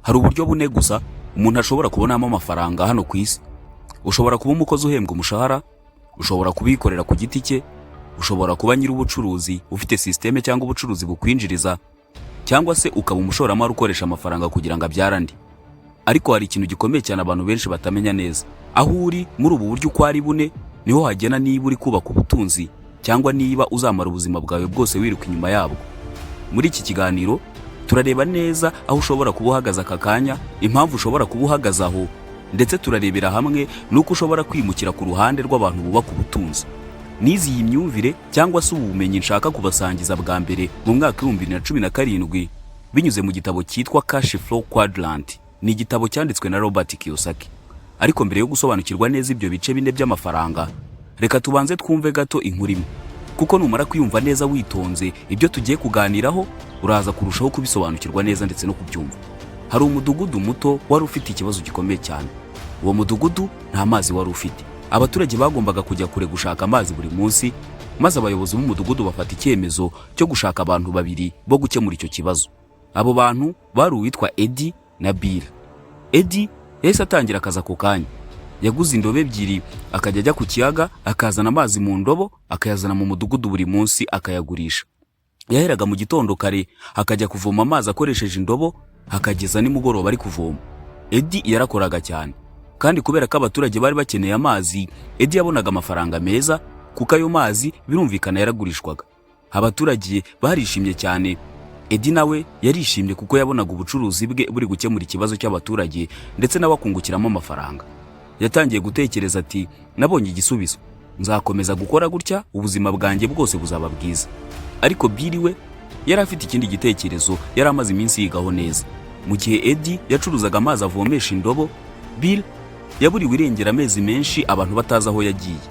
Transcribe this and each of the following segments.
Hari uburyo bune gusa umuntu ashobora kubonamo amafaranga hano ku isi. Ushobora kuba umukozi uhembwa umushahara, ushobora kubikorera ku giti cye, ushobora kuba nyir'ubucuruzi ufite sisiteme cyangwa ubucuruzi bukwinjiriza, cyangwa se ukaba umushoramari ukoresha amafaranga kugira ngo abyare andi. Ariko hari ikintu gikomeye cyane abantu benshi batamenya neza: aho uri muri ubu buryo uko ari bune niho hagena niba uri kubaka ubutunzi cyangwa niba uzamara ubuzima bwawe bwose wiruka inyuma yabwo. Muri iki kiganiro turareba neza aho ushobora kuba uhagaze aka kanya, impamvu ushobora kuba uhagaze aho, ndetse turarebera hamwe n'uko ushobora kwimukira ku ruhande rw'abantu bubaka ubutunzi. Nize iyi myumvire cyangwa se ubu bumenyi nshaka kubasangiza bwa mbere mu mwaka 2017 binyuze mu gitabo cyitwa Cash Flow Quadrant. Ni igitabo cyanditswe na Robert Kiyosaki. Ariko mbere yo gusobanukirwa neza ibyo bice bine by'amafaranga, reka tubanze twumve gato inkuru imwe, kuko numara kuyumva neza witonze, ibyo tugiye kuganiraho uraza kurushaho kubisobanukirwa neza ndetse no kubyumva. Hari umudugudu muto wari ufite ikibazo gikomeye cyane. Uwo mudugudu nta mazi wari ufite. Abaturage bagombaga kujya kure gushaka amazi buri munsi, maze abayobozi b'umudugudu bafata icyemezo cyo gushaka abantu babiri bo gukemura icyo kibazo. Abo bantu bari uwitwa Eddie na Bill. Eddie yahise atangira akazi ako kanya. Yaguze indobo ebyiri, akajya ajya ku kiyaga akazana amazi mu ndobo, akayazana mu mudugudu buri munsi akayagurisha. Yaheraga mu gitondo kare akajya kuvoma amazi akoresheje indobo, akageza nimugoroba ari kuvoma. Eddie yarakoraga cyane, kandi kubera ko abaturage bari bakeneye amazi, Eddie yabonaga amafaranga meza, kuko ayo mazi birumvikana yaragurishwaga. Abaturage barishimye cyane. Eddie nawe yarishimye kuko yabonaga ubucuruzi bwe buri gukemura ikibazo cy'abaturage, ndetse nawe akungukiramo amafaranga. Yatangiye gutekereza ati: "Nabonye igisubizo, nzakomeza gukora gutya, ubuzima bwanjye bwose buzaba bwiza." Ariko Bill we yari afite ikindi gitekerezo yari amaze iminsi yigaho neza. Mu gihe Eddie yacuruzaga amazi avomesha indobo, Bill yaburiwe irengero amezi menshi, abantu batazi aho yagiye.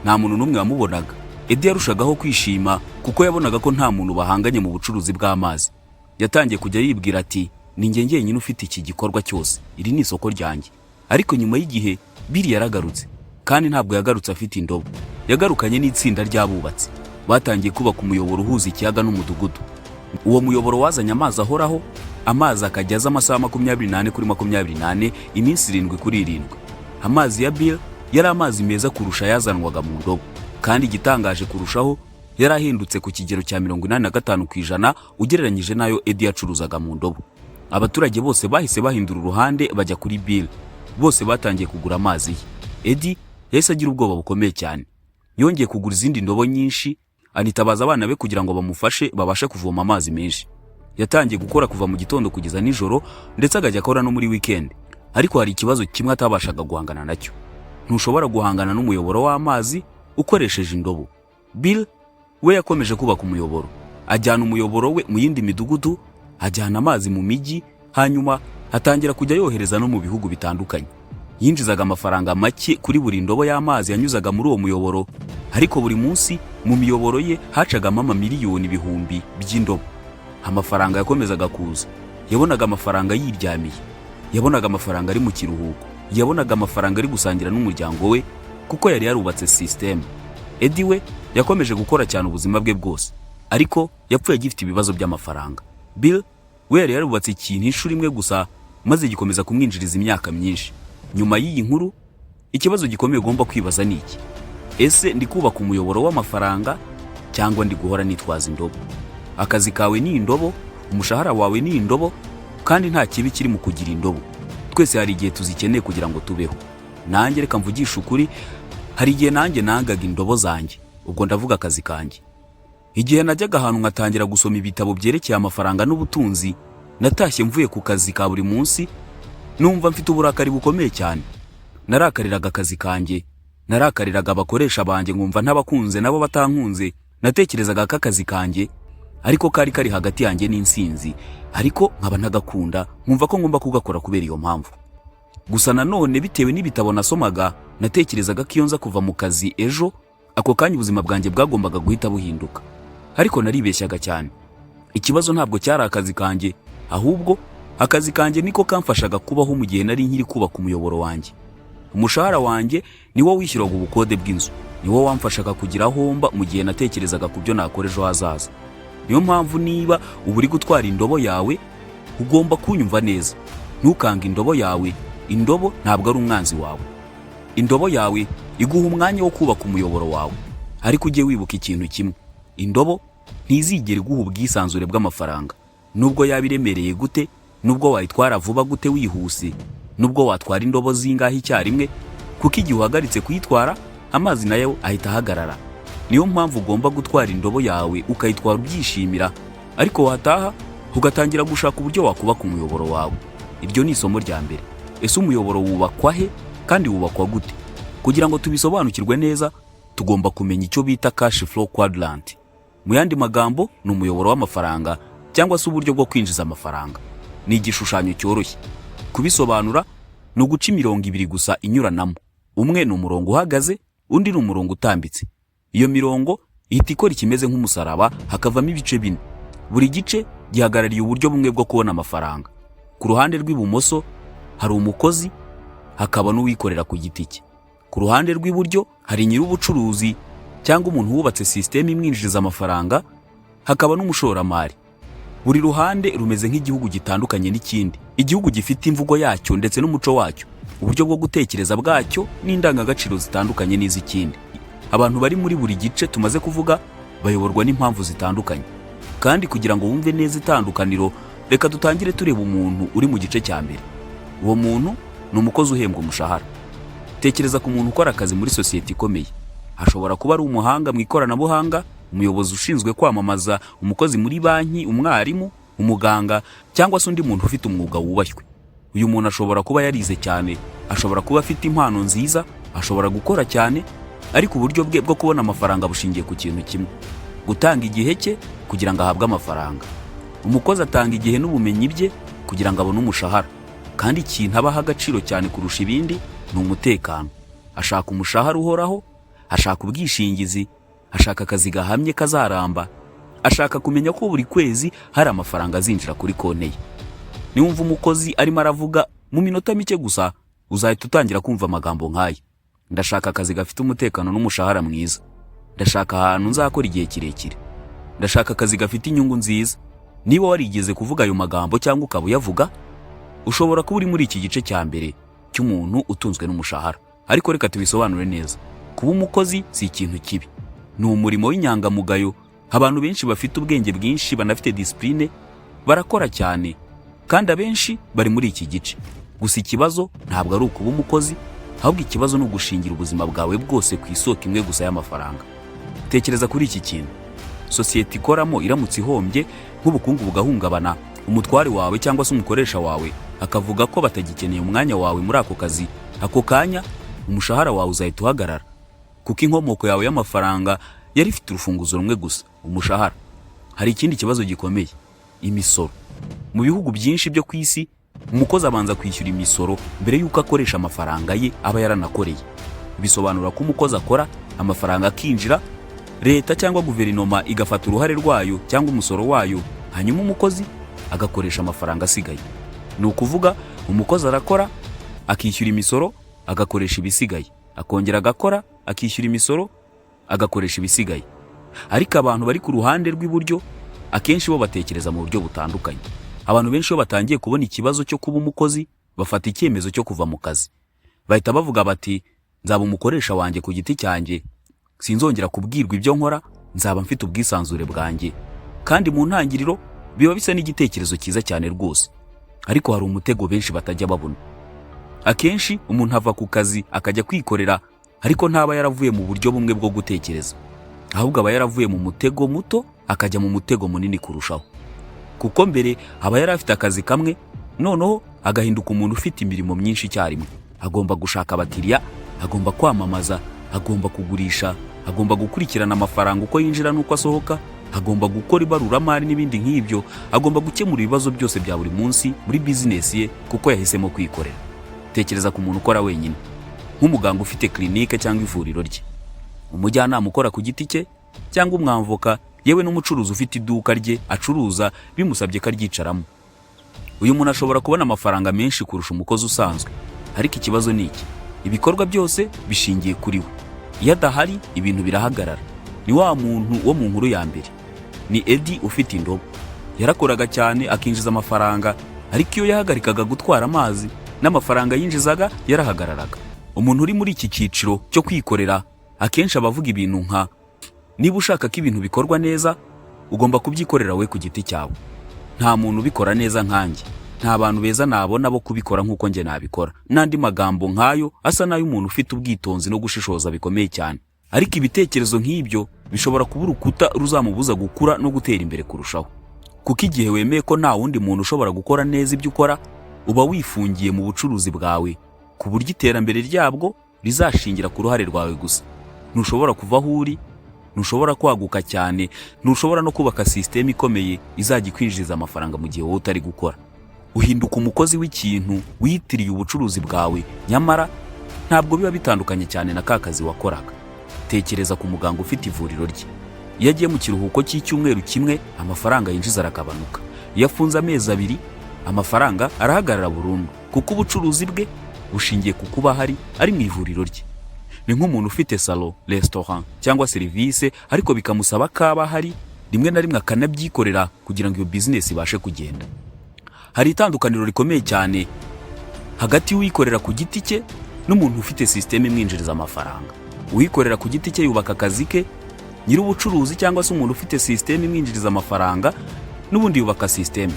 Nta muntu n'umwe wamubonaga. Eddie yarushagaho kwishima kuko yabonaga ko nta muntu bahanganye mu bucuruzi bw'amazi. Yatangiye kujya yibwira ati: "Ni njye njyenyine ufite iki gikorwa cyose, iri ni isoko ryanjye." Ariko nyuma y'igihe Bill yaragarutse, kandi ntabwo yagarutse afite indobo. Yagarukanye n'itsinda ry'abubatsi. Batangiye kubaka umuyoboro uhuza ikiyaga n'umudugudu. Uwo muyoboro wazanye amazi ahoraho, amazi akajya aza amasaha 24 kuri 24, iminsi 7 kuri 7. Amazi ya Bill yari amazi meza kurusha ayazanwaga mu ndobo, kandi igitangaje kurushaho, yari ahindutse ku kigero cya 85% ugereranyije n'ayo Eddie yacuruzaga mu ndobo. Abaturage bose bahise bahindura uruhande bajya kuri Bill. Bose batangiye kugura amazi ye. Eddie yahise agira ubwoba bukomeye cyane. Yongeye kugura izindi ndobo nyinshi, anitabaza abana be kugira ngo bamufashe babashe kuvoma amazi menshi. Yatangiye gukora kuva mu gitondo kugeza nijoro, ndetse akajya akora no muri weekend. Ariko hari ikibazo kimwe atabashaga guhangana nacyo: ntushobora guhangana n'umuyoboro w'amazi ukoresheje indobo. Bill we yakomeje kubaka umuyoboro, ajyana umuyoboro we mu yindi midugudu, ajyana amazi mu mijyi, hanyuma atangira kujya yohereza no mu bihugu bitandukanye. Yinjizaga amafaranga make kuri buri ndobo y'amazi yanyuzaga muri uwo muyoboro, ariko buri munsi mu miyoboro ye hacagamo amamiliyoni ibihumbi by'indobo. Amafaranga yakomezaga kuza. Yabonaga amafaranga yiryamiye, yabonaga amafaranga ari mu kiruhuko, yabonaga amafaranga ari gusangira n'umuryango we, kuko yari yarubatse sisiteme. Eddie we yakomeje gukora cyane ubuzima bwe bwose, ariko yapfuye agifite ibibazo by'amafaranga. Bill we yari yarubatse ikintu inshuro imwe gusa, maze gikomeza kumwinjiriza imyaka myinshi. Nyuma y'iyi nkuru, ikibazo gikomeye ugomba kwibaza ni iki: ese ndi kubaka umuyoboro w'amafaranga cyangwa ndi guhora nitwaza indobo? Akazi kawe ni indobo, umushahara wawe ni indobo, kandi nta kibi kiri mu kugira indobo. Twese hari igihe tuzikeneye kugira ngo tubeho. Nanjye reka mvugishe ukuri, hari igihe nanjye nangaga indobo zanjye, ubwo ndavuga akazi kanjye. Igihe najyaga ahantu nkatangira gusoma ibitabo byerekeye amafaranga n'ubutunzi, natashye mvuye ku kazi ka buri munsi numva mfite uburakari bukomeye cyane. Narakariraga akazi kanjye, narakariraga abakoresha banjye, nkumva ntabakunze nabo batankunze. Natekerezaga ko akazi kanjye ariko kari kari hagati yanjye n'insinzi, ariko nkaba ntagakunda, nkumva ko ngomba kugakora kubera iyo mpamvu gusa. Nanone bitewe n'ibitabo nasomaga, natekerezaga ko iyo nza kuva mu kazi ejo, ako kanya ubuzima bwanjye bwagombaga guhita buhinduka. Ariko naribeshyaga cyane. Ikibazo ntabwo cyari akazi kanjye, ahubwo akazi kanjye niko kamfashaga kubaho mu gihe nari nkiri kubaka umuyoboro wanjye. Umushahara wanjye niwo wishyuraga ubukode bw'inzu, niwo wamfashaga kugira aho mba mu gihe natekerezaga ku byo nakora ejo hazaza. Niyo mpamvu niba uba uri gutwara indobo yawe, ugomba kunyumva neza. Ntukange indobo yawe. Indobo ntabwo ari umwanzi wawe. Indobo yawe iguha umwanya wo kubaka umuyoboro wawe. Ariko ujye wibuka ikintu kimwe: indobo ntizigera iguha ubwisanzure bw'amafaranga, nubwo yaba iremereye gute, nubwo wayitwara vuba gute wihuse, nubwo watwara indobo zingahe icyarimwe, kuko igihe uhagaritse kuyitwara, amazi nayo ahita ahagarara. Niyo mpamvu ugomba gutwara indobo yawe, ukayitwara ubyishimira, ariko wataha ugatangira gushaka uburyo wakubaka umuyoboro wawe. Iryo ni isomo rya mbere. Ese umuyoboro wubakwa he kandi wubakwa gute? Kugira ngo tubisobanukirwe neza, tugomba kumenya icyo bita cash flow quadrant. Mu yandi magambo, ni umuyoboro w'amafaranga cyangwa se uburyo bwo kwinjiza amafaranga. Ni igishushanyo cyoroshye kubisobanura, ni uguca imirongo ibiri gusa inyuranamo. Umwe ni umurongo uhagaze, undi ni umurongo utambitse. Iyo mirongo ihita ikora ikimeze nk'umusaraba, hakavamo ibice bine. Buri gice gihagarariye uburyo bumwe bwo kubona amafaranga. Ku ruhande rw'ibumoso hari umukozi, hakaba n'uwikorera ku giti cye. Ku ruhande rw'iburyo hari nyir'ubucuruzi cyangwa umuntu wubatse sisiteme imwinjiriza amafaranga, hakaba n'umushoramari. Buri ruhande rumeze nk'igihugu gitandukanye n'ikindi, igihugu gifite imvugo yacyo ndetse n'umuco wacyo, uburyo bwo gutekereza bwacyo n'indangagaciro zitandukanye n'iz'ikindi. Abantu bari muri buri gice tumaze kuvuga bayoborwa n'impamvu zitandukanye. Kandi kugira ngo wumve neza itandukaniro, reka dutangire tureba umuntu uri mu gice cya mbere. Uwo muntu ni umukozi uhembwa umushahara. Tekereza ku muntu ukora akazi muri sosiyete ikomeye. Ashobora kuba ari umuhanga mu ikoranabuhanga, umuyobozi ushinzwe kwamamaza, umukozi muri banki, umwarimu, umuganga cyangwa se undi muntu ufite umwuga wubashywe. Uyu muntu ashobora kuba yarize cyane, ashobora kuba afite impano nziza, ashobora gukora cyane, ariko uburyo bwe bwo kubona amafaranga bushingiye ku kintu kimwe: gutanga igihe cye kugira ngo ahabwe amafaranga. Umukozi atanga igihe n'ubumenyi bye kugira ngo abone umushahara, kandi ikintu abaha agaciro cyane kurusha ibindi ni umutekano. Ashaka umushahara uhoraho, ashaka ubwishingizi, ashaka akazi gahamye kazaramba, ashaka kumenya ko buri kwezi hari amafaranga azinjira kuri konti ye. Niwumva umukozi arimo aravuga, mu minota mike gusa uzahita utangira kumva amagambo nk'aya: "Ndashaka akazi gafite umutekano n'umushahara mwiza. Ndashaka ahantu nzakora igihe kirekire. Ndashaka akazi gafite inyungu nziza." Niba warigeze kuvuga ayo magambo cyangwa ukaba uyavuga, ushobora kuba uri muri iki gice cya mbere cy'umuntu utunzwe n'umushahara. Ariko reka tubisobanure neza: kuba umukozi si ikintu kibi, ni umurimo w'inyangamugayo. Abantu benshi bafite ubwenge bwinshi, banafite disipurine, barakora cyane, kandi abenshi bari muri iki gice. Gusa ikibazo ntabwo ari ukuba umukozi, ahubwo ikibazo ni ugushingira ubuzima bwawe bwose ku isoko imwe gusa y'amafaranga. Tekereza kuri iki kintu: sosiyete ikoramo iramutse ihombye, nk'ubukungu bugahungabana, umutware wawe cyangwa se umukoresha wawe akavuga ko batagikeneye umwanya wawe muri ako kazi, ako kanya umushahara wawe uzahita uhagarara, kuko inkomoko yawe y'amafaranga yari ifite urufunguzo rumwe gusa, umushahara. Hari ikindi kibazo gikomeye: imisoro. Mu bihugu byinshi byo ku isi, umukozi abanza kwishyura imisoro mbere y'uko akoresha amafaranga ye aba yaranakoreye. Bisobanura ko umukozi akora, amafaranga akinjira, leta cyangwa guverinoma igafata uruhare rwayo cyangwa umusoro wayo, hanyuma umukozi agakoresha amafaranga asigaye. Ni ukuvuga, umukozi arakora, akishyura imisoro, agakoresha ibisigaye, akongera agakora, akishyura imisoro, agakoresha ibisigaye. Ariko abantu bari ku ruhande rw'iburyo akenshi bo batekereza mu buryo butandukanye. Abantu benshi iyo batangiye kubona ikibazo cyo kuba umukozi, bafata icyemezo cyo kuva mu kazi. Bahita bavuga bati: "Nzaba umukoresha wanjye ku giti cyanjye, sinzongera kubwirwa ibyo nkora, nzaba mfite ubwisanzure bwanjye." Kandi mu ntangiriro biba bisa n'igitekerezo cyiza cyane rwose. Ariko hari umutego benshi batajya babona. Akenshi umuntu ava ku kazi akajya kwikorera, ariko ntaba yaravuye mu buryo bumwe bwo gutekereza, ahubwo aba yaravuye mu mutego muto akajya mu mutego munini kurushaho, kuko mbere aba yari afite akazi kamwe, noneho agahinduka umuntu ufite imirimo myinshi icyarimwe. Agomba gushaka abakiriya, agomba kwamamaza, agomba kugurisha, agomba gukurikirana amafaranga uko yinjira n'uko asohoka, agomba gukora ibaruramari n'ibindi nk'ibyo, agomba gukemura ibibazo byose bya buri munsi muri bizinesi ye kuko yahisemo kwikorera. Tekereza ku muntu ukora wenyine, nk'umuganga ufite kirinike cyangwa ivuriro rye, umujyanama ukora ku giti cye cyangwa umwavoka, yewe n'umucuruzi ufite iduka rye acuruza bimusabye ko aryicaramo. Uyu muntu ashobora kubona amafaranga menshi kurusha umukozi usanzwe, ariko ikibazo ni iki: ibikorwa byose bishingiye kuri we. Iyo adahari, ibintu birahagarara. Ni wa muntu wo mu nkuru ya mbere, ni Eddie ufite indobo. Yarakoraga cyane, akinjiza amafaranga. Ariko iyo yahagarikaga gutwara amazi, n'amafaranga yinjizaga yarahagararaga. Umuntu uri muri iki cyiciro cyo kwikorera akenshi aba avuga ibintu nka: "Niba ushaka ko ibintu bikorwa neza, ugomba kubyikorera wowe ku giti cyawe. Nta muntu ubikora neza nkanjye. Nta bantu beza nabona bo kubikora nk'uko njye nabikora," n'andi magambo nk'ayo asa n'ay'umuntu ufite ubwitonzi no gushishoza bikomeye cyane. Ariko ibitekerezo nk'ibyo bishobora kuba urukuta ruzamubuza gukura no gutera imbere kurushaho, kuko igihe wemeye ko nta wundi muntu ushobora gukora neza ibyo ukora, uba wifungiye mu bucuruzi bwawe ku buryo iterambere ryabwo rizashingira ku ruhare rwawe gusa. Ntushobora kuva aho uri, ntushobora kwaguka cyane, ntushobora no kubaka sisiteme ikomeye izajya ikwinjiriza amafaranga mu gihe wowe utari gukora. Uhinduka umukozi w'ikintu wiyitiriye ubucuruzi bwawe, nyamara ntabwo biba bitandukanye cyane na ka kazi wakoraga. Tekereza ku muganga ufite ivuriro rye. Iyo agiye mu kiruhuko cy'icyumweru kimwe, amafaranga yinjiza aragabanuka. Iyo afunze amezi 2, amafaranga arahagarara burundu, kuko ubucuruzi bwe bushingiye ku kuba ahari ari mu ivuriro rye. Ni nk'umuntu ufite salon, resitora cyangwa serivisi, ariko bikamusaba ko aba ahari, rimwe na rimwe akanabyikorera kugira ngo iyo bizinesi ibashe kugenda. Hari itandukaniro rikomeye cyane hagati y'uwikorera ku giti cye n'umuntu ufite sisiteme imwinjiriza amafaranga. Uwikorera ku giti cye yubaka akazi ke. Nyir'ubucuruzi cyangwa se umuntu ufite sisiteme imwinjiriza amafaranga n'ubundi yubaka sisiteme.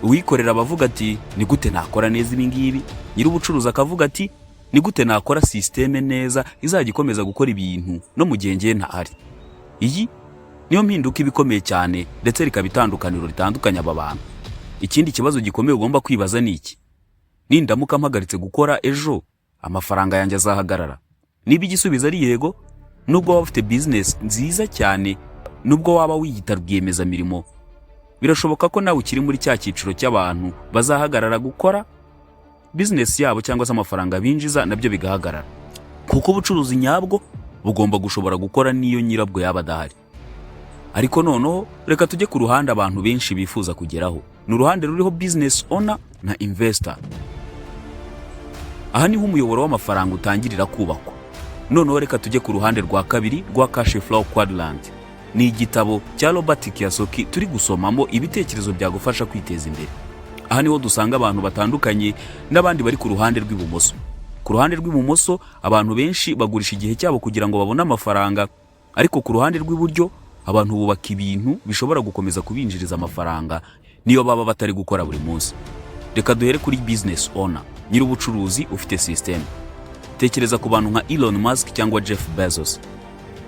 Uwikorera aba avuga ati: "Ni gute nakora neza ibi ngibi?" Nyir'ubucuruzi akavuga ati: "Ni gute nakora sisiteme neza izajya ikomeza gukora ibintu no mu gihe ngiye ntahari?" Iyi niyo mpinduka iba ikomeye cyane, ndetse rikaba itandukaniro ritandukanya aba bantu. Ikindi kibazo gikomeye ugomba kwibaza ni iki: "Nindamuka mpagaritse gukora ejo, amafaranga yanjye azahagarara?" Niba igisubizo ari yego, nubwo waba ufite bizinesi nziza cyane, nubwo waba wiyita rwiyemezamirimo, birashoboka ko nawe ukiri muri cya cyiciro cy'abantu bazahagarara gukora, bizinesi yabo cyangwa se amafaranga binjiza nabyo bigahagarara, kuko ubucuruzi nyabwo bugomba gushobora gukora n'iyo nyirabwo yaba adahari. Ariko noneho reka tujye ku ruhande abantu benshi bifuza kugeraho. Ni uruhande ruriho business owner na investor. Aha niho umuyoboro w'amafaranga utangirira kubakwa. Noneho reka tujye ku ruhande rwa kabiri rwa Cash Flow Quadrant. Ni igitabo cya Robert Kiyosaki turi gusomamo ibitekerezo byagufasha kwiteza imbere. Aha niho dusanga abantu batandukanye n'abandi bari ku ruhande rw'ibumoso. Ku ruhande rw'ibumoso, abantu benshi bagurisha igihe cyabo kugira ngo babone amafaranga, ariko ku ruhande rw'iburyo, abantu bubaka ibintu bishobora gukomeza kubinjiriza amafaranga niyo baba batari gukora buri munsi. Reka duhere kuri business owner, nyir'ubucuruzi ufite system. Tekereza ku bantu nka Elon Musk cyangwa Jeff Bezos,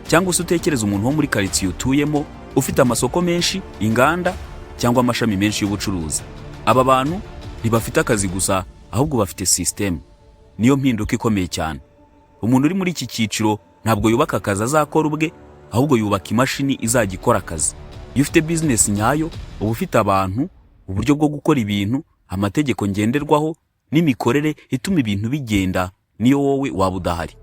cyangwa se utekereza umuntu wo muri karitsiye utuyemo ufite amasoko menshi, inganda cyangwa amashami menshi y'ubucuruzi. Aba bantu ntibafite akazi gusa, ahubwo bafite system. Niyo mpinduka ikomeye cyane. Umuntu uri muri iki cyiciro ntabwo yubaka akazi azakora ubwe, ahubwo yubaka imashini izajya ikora akazi. Iyo ufite bizinesi nyayo, uba ufite abantu, uburyo bwo gukora ibintu, amategeko ngenderwaho n'imikorere ituma ibintu bigenda niyo wowe waba udahari.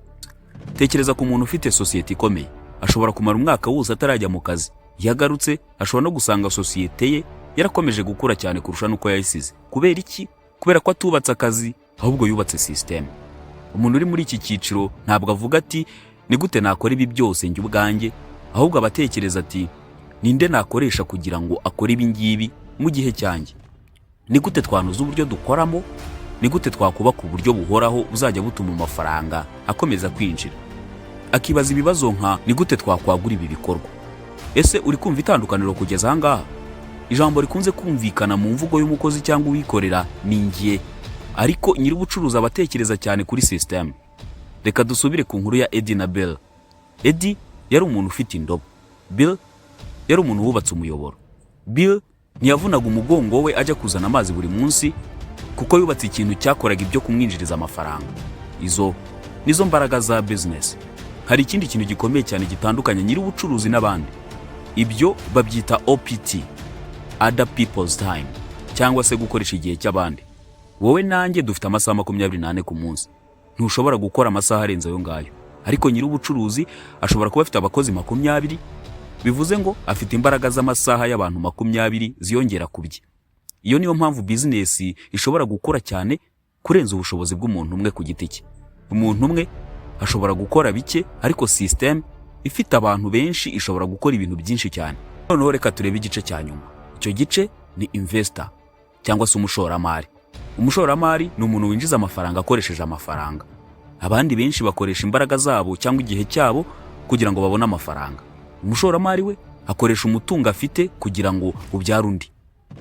Tekereza ku muntu ufite sosiyete ikomeye. Ashobora kumara umwaka wose atarajya mu kazi. Iyo agarutse, ashobora no gusanga sosiyete ye yarakomeje gukura cyane kurusha n'uko yayisize. Kubera iki? Kubera ko atubatse akazi, ahubwo yubatse sisiteme. Umuntu uri muri iki cyiciro ntabwo avuga ati: "Ni gute nakora ibi byose njye ubwanjye?" Ahubwo aba atekereza ati: "Ninde nakoresha kugira ngo akore ibi ngibi mu gihe cyanjye? Ni gute twanoza uburyo dukoramo? Ni gute twakubaka uburyo buhoraho buzajya butuma amafaranga akomeza kwinjira?" Akibaza ibibazo nka: "Ni gute twakwagura ibi bikorwa?" Ese uri kumva itandukaniro kugeza aha ngaha? Ijambo rikunze kumvikana mu mvugo y'umukozi cyangwa uwikorera ni "njye", ariko nyir'ubucuruzi aba atekereza cyane kuri sisiteme. Reka dusubire ku nkuru ya Eddie na Bill. Eddie yari umuntu ufite indobo, Bill yari umuntu wubatse umuyoboro. Bill ntiyavunaga umugongo we ajya kuzana amazi buri munsi, kuko yubatse ikintu cyakoraga ibyo kumwinjiriza amafaranga. Izo nizo mbaraga za bizinesi. Hari ikindi kintu gikomeye cyane gitandukanye nyir'ubucuruzi n'abandi. Ibyo babyita OPT, other people's time, cyangwa se gukoresha igihe cy'abandi. Wowe nanjye dufite amasaha 24 ku munsi. Ntushobora gukora amasaha arenze ayo ngayo. Ariko nyir'ubucuruzi ashobora kuba afite abakozi 20, bivuze ngo afite imbaraga z'amasaha y'abantu 20 ziyongera ku bye. Iyo niyo mpamvu bizinesi ishobora gukura cyane kurenza ubushobozi bw'umuntu umwe ku giti cye. Umuntu umwe ashobora gukora bike, ariko sisiteme ifite abantu benshi ishobora gukora ibintu byinshi cyane. Noneho reka turebe igice cya nyuma. Icyo gice ni investor. cyangwa se umushoramari. Umushoramari ni umuntu winjiza amafaranga akoresheje amafaranga. Abandi benshi bakoresha imbaraga zabo cyangwa igihe cyabo kugira ngo babone amafaranga. Umushoramari we akoresha umutungo afite kugira ngo ubyare undi.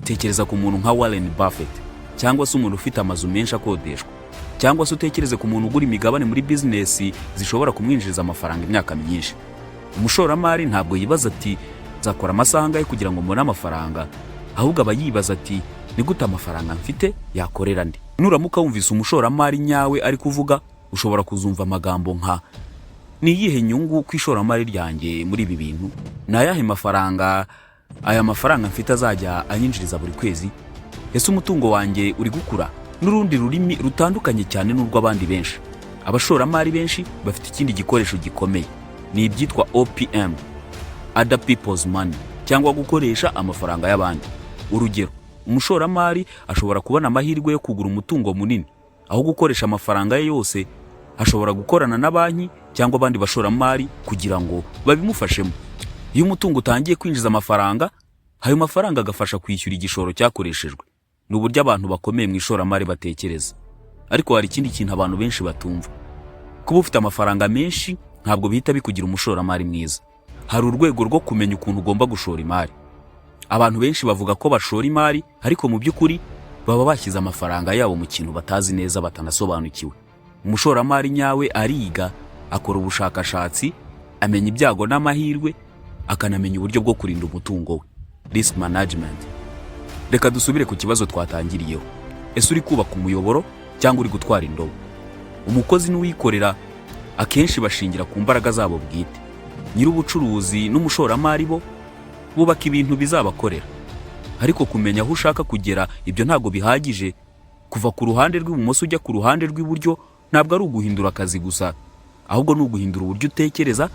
Tekereza ku muntu nka Warren Buffett, cyangwa se umuntu ufite amazu menshi akodeshwa, cyangwa se utekereze ku muntu ugura imigabane muri bizinesi zishobora kumwinjiriza amafaranga imyaka myinshi. Umushoramari ntabwo yibaza ati: "Nzakora amasaha angahe kugira ngo mbone amafaranga?" Ahubwo aba yibaza ati: "Ni gute amafaranga mfite yakorera andi?" Nuramuka wumvise umushoramari nyawe ari kuvuga, ushobora kuzumva amagambo nka: "Ni iyihe nyungu ku ishoramari ryanjye muri ibi bintu? Ni ayahe mafaranga aya mafaranga mfite azajya anyinjiriza buri kwezi? Ese umutungo wanjye uri gukura?" N'urundi rurimi rutandukanye cyane n'urw'abandi benshi. Abashoramari benshi bafite ikindi gikoresho gikomeye, ni ibyitwa OPM, other people's money, cyangwa gukoresha amafaranga y'abandi. Urugero, umushoramari ashobora kubona amahirwe yo kugura umutungo munini. Aho gukoresha amafaranga ye yose, ashobora gukorana na banki cyangwa abandi bashoramari kugira ngo babimufashemo. Iyo umutungo utangiye kwinjiza amafaranga, ayo mafaranga agafasha kwishyura igishoro cyakoreshejwe. Ni uburyo abantu bakomeye mu ishoramari batekereza. Ariko hari ikindi kintu abantu benshi batumva: kuba ufite amafaranga menshi ntabwo bihita bikugira umushoramari mwiza. Hari urwego rwo kumenya ukuntu ugomba gushora imari. Abantu benshi bavuga ko bashora imari, ariko mu by'ukuri baba bashyize amafaranga yabo mu kintu batazi neza, batanasobanukiwe. Umushoramari nyawe ariga, akora ubushakashatsi, amenya ibyago n'amahirwe, akanamenya uburyo bwo kurinda umutungo we, risk management. Reka dusubire ku kibazo twatangiriyeho: ese uri kubaka umuyoboro cyangwa uri gutwara indobo? Umukozi n'uwikorera akenshi bashingira ku mbaraga zabo bwite. Nyir'ubucuruzi n'umushoramari bo bubaka ibintu bizabakorera. Ariko kumenya aho ushaka kugera, ibyo ntabwo bihagije. Kuva ku ruhande rw'ibumoso ujya ku ruhande rw'iburyo ntabwo ari uguhindura akazi gusa, ahubwo ni uguhindura uburyo utekereza,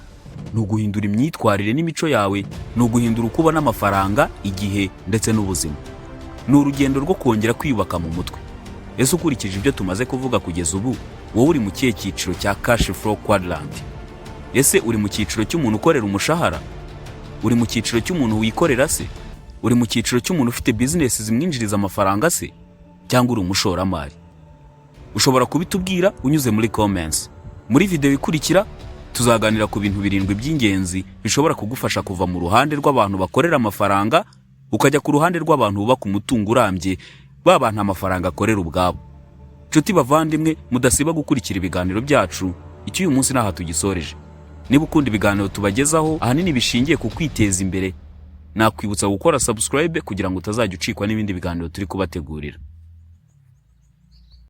ni uguhindura imyitwarire n'imico yawe, ni uguhindura uko ubona amafaranga, igihe ndetse n'ubuzima. Ni urugendo rwo kongera kwiyubaka mu mutwe. Ese ukurikije ibyo tumaze kuvuga kugeza ubu, wowe uri mu kihe cyiciro cya cash flow quadrant? Ese uri mu cyiciro cy'umuntu ukorera umushahara? Uri mu cyiciro cy'umuntu wikorera se? Uri mu cyiciro cy'umuntu ufite bizinesi zimwinjiriza amafaranga se, cyangwa uri umushoramari? Ushobora kubitubwira unyuze muri comments. Muri video ikurikira tuzaganira ku bintu birindwi by'ingenzi bishobora kugufasha kuva mu ruhande rw'abantu bakorera amafaranga ukajya ku ruhande rw'abantu bubaka umutungo urambye, ba bantu amafaranga akorera ubwabo. Nshuti bavandimwe mudasiba gukurikira ibiganiro byacu, icyo uyu munsi ntaha tugisoreje. Niba ukunda ibiganiro tubagezaho, ahanini bishingiye ku kwiteza imbere, nakwibutsa gukora subscribe kugira ngo utazajya ucikwa n'ibindi biganiro turi kubategurira.